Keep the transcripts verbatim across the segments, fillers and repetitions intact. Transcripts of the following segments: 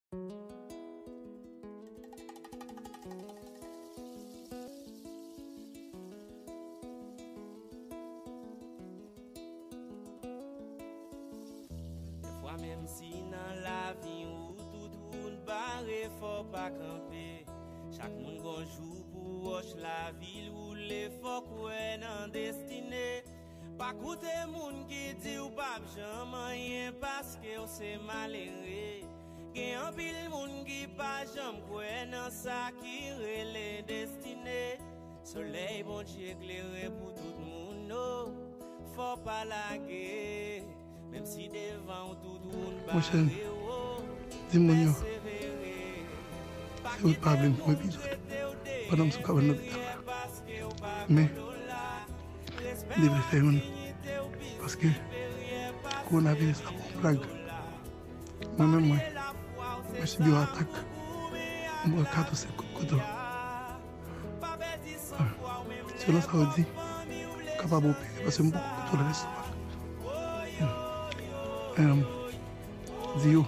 Dèfwa, menm si nan lavi ou tout wout bare, fò w pa kanpe. Chak moun gon jou pou wòch lavi l woule, fò w kwè nan destine. Pa koute moun ki di w p ap janm anyen paske w se malere. Gen anpil moun ki pa janm kwè nan sa ki rele destine. Solèy Bondye klere pou tout moun, o, fò w pa lage. Menm si devan w tout wout bare w, o, pèsevere. Di moun yo, se ou t pa vle m pran epizòd pandan m sou kabann lopital la. Men, m te vle fè youn, paske kowonaviris la pa yon blag. Mwen menm, mwen, mwen sibi yon atak. Mwen pran kat ou senk kout kouto. Selon sa yo di, m kapab opere paske m poko kontwole lestomak. Em, di yo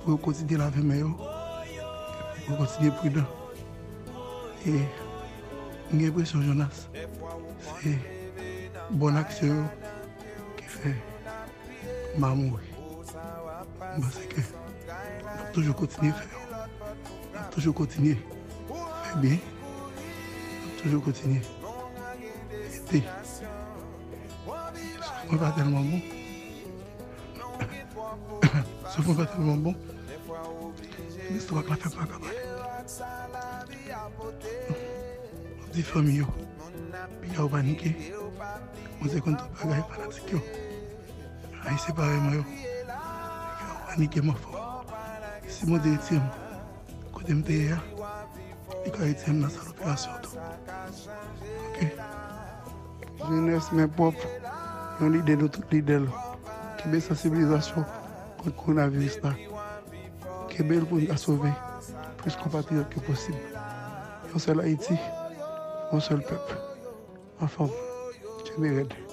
pou yo kontinye lave men yo, pou yo kontinye pridan. E m gen enpresyon, Jonas, se bòn aksyon yo ki fè m pa mouri. M panse ke n ap toujou kontinye fè yo. N ap toujou kontinye fè byen. N ap toujou kontinye ede. Souf mwen pa tèlman bon. Souf mwen pa tèlman bon. Lestomak la fè m pa ka pale. M ap di fanmi yo, piga yo panike. Mwen se konn tout bagay fanatik yo. Ayisyen parèy mwen yo, piga yo panike mò fò. Si Bondye retire m kote m te ye a, li ka retire m nan sal operasyon tou. Oke? Jenès men pwòp, yon lidè nou tout lidè l. Kenbe sansibilizasyon kont kowonaviris la. Kenbe l pou n ka sove plis konpatriyòt ke posib. Yon sèl Ayiti, yon sèl pèp. Anfòm, kenbe rèd.